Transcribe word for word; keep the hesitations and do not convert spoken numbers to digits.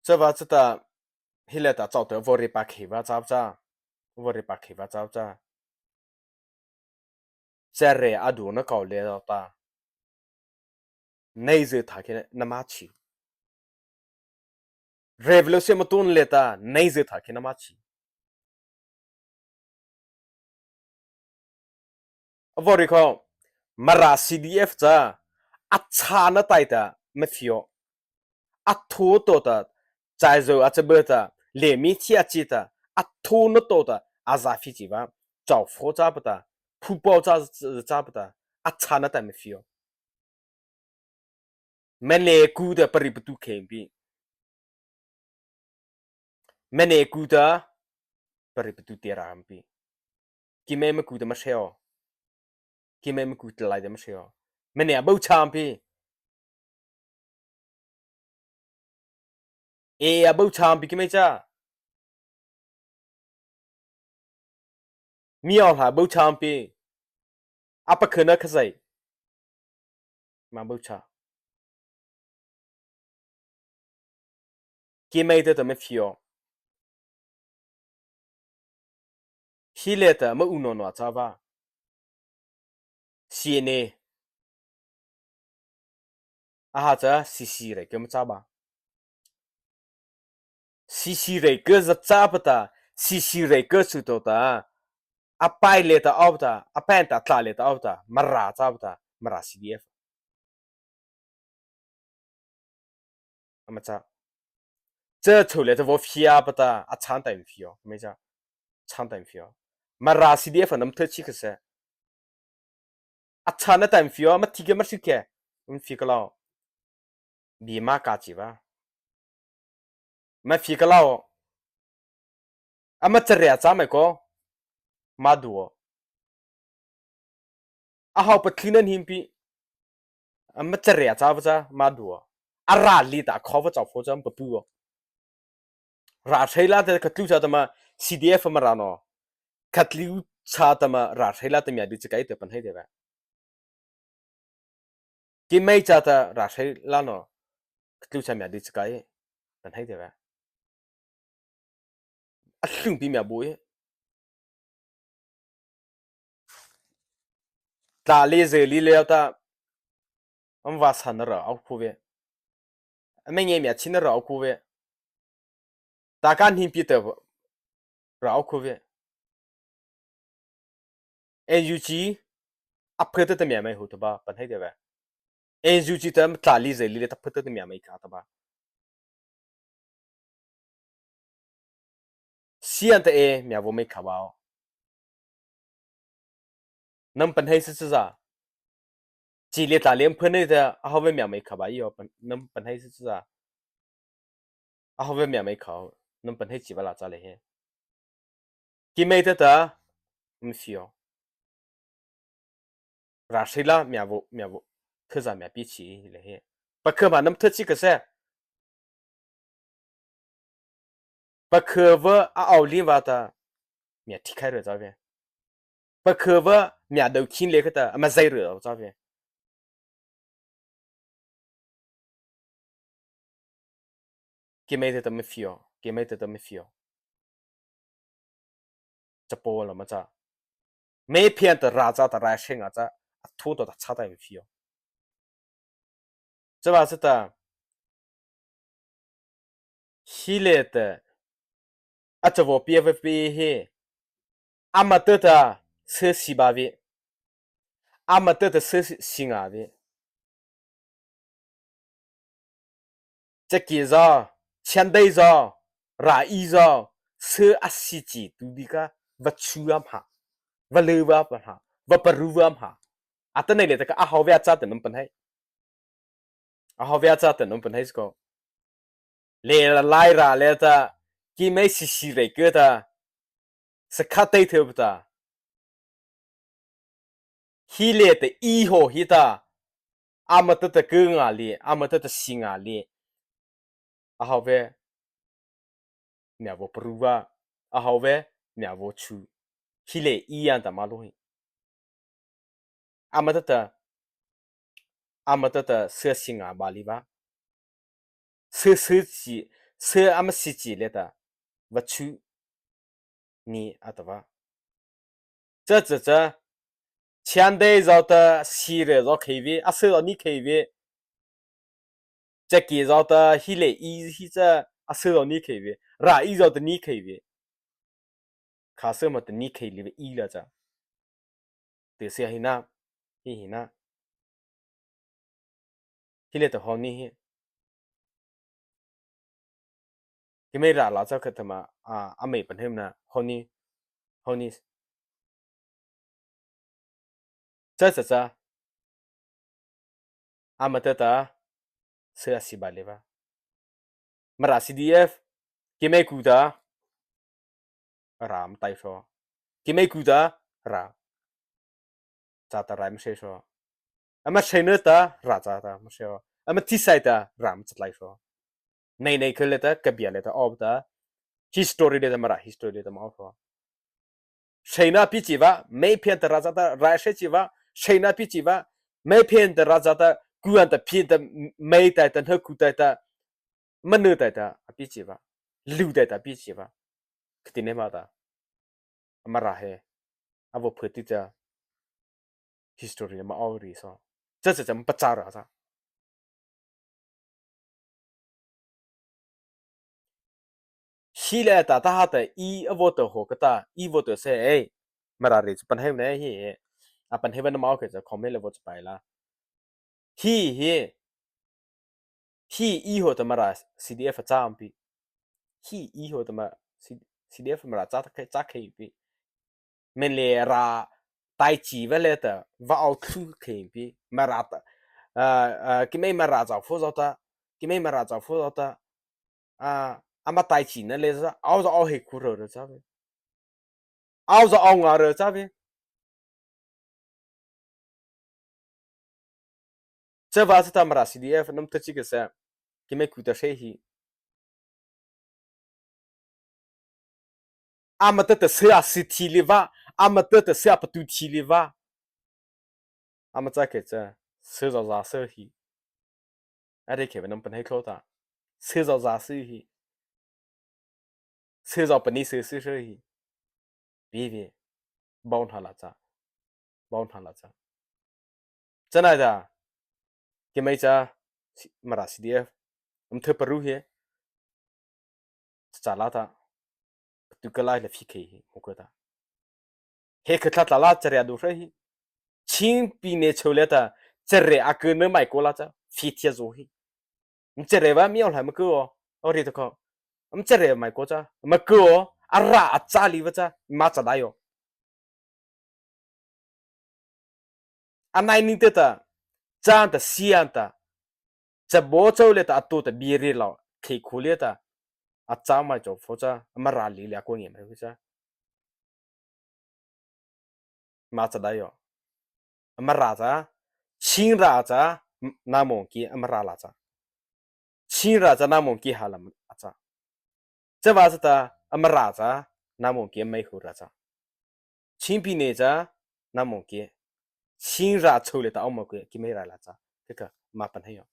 Chavâta chata, he liata chao ta vaw reipa khei vâ châ cha, vaw reipa khei vâ châ cha. Chariah a dua na kô liata, nâ zy thâ kei na ma chi. Revolution ma tao liata nâ zy thâ kei na ma chi. A vaw rei kho, Mara C D F cha, a chhâna taihta ma fio. A thu to ta, chai zo a cha bâ ta, le mi thi a chi ta, a thu na to ta, a za phi chi vâ, chao pho cha pa ta, phu pao cha, cha pa ta, a chhâna taihta ma fio. Mene ku ta pari patu khei pi. Mene ku ta pari patu tera pi. Keimo ma ku ta ma seo. Keimo ma ku ta lai ta ma seo. Mene a bau cha pi. E a bau cha pi keimo cha. Mi ao hla bau cha pi. A pakha na khazai. Ma bau cha. Keimo ta ta ma fio. He liata ma u no no cha vâ. C N A. A ha cha C C rei ke ma cha ba. C C rei ke za cha pa ta, C C rei ke su to ta. A pai liata ao ta, a pen ta tla liata ao ta, Mara cha pa ta, Mara C D F. Ama cha. Cha chô liata vaw fia pa ta, a chhâna taihta ma fio, keimo cha. Chhâna taihta ma fio. Mara C D F a nama tha chi kha se. A chhâna taihta ma fio, ma thi ke ma si ke. Ma fi ka lao. Bi ma ka chi vâ. Ma fi ka lao. Ama chariah cha mai ko. Ma dua. A hao pa thli na him pi. Ama chariah cha vâ cha ma dua. A ra li ta kho vâ cha pho cha ma pa pu. Ra sei la ta khatlu cha ta ma C D F ma ra no. Khatlu cha ta ma ra sei la ta mia di cha kai ta pan hai de ba. Keimo cha ta ra sei la no. Khatlu cha mia di cha kai. Pan hai de ba. A hlung pi mia bu e. Tla le ze li le ta. Ama va sa na ra au khu ve. Ama nge mia chi na ra au khu ve. Ta ka him pi ta ra au khu ve. N U G a pha ta ta mia mai hu ta ba pan hai de ba. N U G ta tla li ze li le ta pha ta ta mia mai ka ta ba. Sian ta e mia vaw mai ka ba o. Nama pan hai sa sa za. Chi le tla le pha nei ta a hao ve mia mai ka ba i o pan, nama pan hai sa sa za. A hao ve mia mai ka o. Nama pan hai chi ba la cha le he. Keimo ta ta, ma fio. Ra sei la mia vaw, mia vaw. Kha za mia pi chi le he. Pakha ma nama tha chi ka se. Pakha vâ a ao li vâ ta. Mia thi khai ra cha ve. Pakha vâ mia dau khin le ka ta, ama zai ra cha ve. Keimo ta ta ma fio, keimo ta ta ma fio. Cha po la ma cha. Mei phian ta ra cha ta ra seng a cha, a thu to ta cha ta ma fio. Cha ba sa ta. He liata. A cha vaw pi a vaw pi he. Ama ta ta sa si ba ve. Ama ta ta sa si, si nga ve. Chaki za, chandai za, rai za, sa a si chi tu di ka, va chu am ha, va le va pa ha, va paru va am ha. Ata nei le ta ka a hao ve a cha ta nama pan hai. A hao ve a cha ta nama pan hai sko. Le la lai ra le ta, keimo si si rei ke ta, sa kha tei thei ta. He liata i ho hi ta, ama ta ta ke nga li, ama ta ta si nga li. A hao ve, mia vaw paru va, a hao ve, mia vaw chu. He le i an ta ma lo hi. Ama ta ta, ama ta ta sa si nga ba li va. Sa sa si, sâ ama sie chi liata, vaw chu, ni a tah vâ. Cha cha cha, Chiang Dei zy ta sie rai zy khei vei, a sâ zy nie khei vei. Cha ki zy ta hi lei ei hi cha, a sâ zy nie khei vei. Ra ei zy ta nie khei vei. Kha sâ ma ta nie khei lei vei ei la cha. Te sia hi na, hi hi na. Hi lei ta hawh ni hi. Keimo râh la cha kha ta ma, a, a mei pahno na, hawh ni, hawh ni. Cha cha cha. Ama tah ta, sâ a sie ba lei vâ. Mara C D F, keimo ku ta, ra ama tai so. Keimo ku ta, ra. Cha ta ra ama sie so. Ama sie na ta, ra cha ta ama sie so. Ama thi sai ta, ra ama cha tlai so. Nei nei kha lei ta, ka bia lei ta, aw ta. History lei ta, Mara history lei ta ma aw so. Seina pi chi vâ, mei phian ta ra cha ta, ra sie chi vâ, seina pi chi vâ, mei phian ta ra cha ta, kuan ta phian ta, mei tai ta, hna ku tai ta, manu tai ta, a pi chi vâ, lu tai ta pi chi vâ. Khati ne ma ta. Ama râh he. A vaw phu ti cha. History ma aw ri so. Cha cha cha ma pa cha ra cha. Hi lei ta ta ha ta ei a vaw ta hawh ka ta, ei vaw ta se ei. Mara ri cha pahno na hi. A pahno na ma aw kei cha comment lei vaw cha pai la. Hi hi. Hi ei hawh ta Mara C D F a cha am pi. Hi ei hawh ta ma C-, C D F Mara cha ta khei, cha khei pi. Mei lei ra tai chi vâ lei ta, vâ aw thu khei pi. Mara ta, a, a, keimo Mara cha pho zy ta, keimo Mara cha pho zy ta. A, ama tai chi na lei cha, aw zy aw he ku ro ro cha vei. Aw zy aw nga ro cha vei. Cha vâ cha ta Mara C D F nama ta chi ka sa, keimo ku ta sie hi. Ama tah ta sâ a sie thei lei vâ, ama tah ta sâ a patu thei lei vâ. Ama cha kei cha, sâ zy za sâ hi. A rei khei vei nama pahno khao ta. Sâ zy za sâ hi. Sâ zy pani sâ sâ sâ hi. Pi vei. Bao hna la cha. Bao hna la cha. Cha nai ta. Keimo cha, si-, Mara C D F. Um thei paru hi. Cha la ta. Tu ka lai la phi khei hi. Mo ko ta. He kha tla tla la chare a du hra hi. Chin pi ne chô lei ta, chare a ku ne mai ko la cha, phi thia zo hi. Chare vâ mi aw la ma ko, aw ri ta ko. Chare mai ko cha, ma ko, a ra a cha lei vâ cha, ma cha dai yo. A nai ni te ta, chan ta, sian ta, cha bo chô lei ta, a to ta, bi ri lo, khei khu lei ta, a cha mai chô pho cha, a Mara lei lei a ko nge mai cha. Ma cha dai yo. A Mara cha, Chin ra cha, na mong ki a Mara la cha. Chin ra cha na mong ki ha la a cha. Cha vâ cha ta, a Mara cha, na mong ki a mei hu ra cha. Chin pi ne cha, na mong ki. Chin ra chô lei ta a ma ko ki mei ra la cha. Kha kha, ma pahno yo.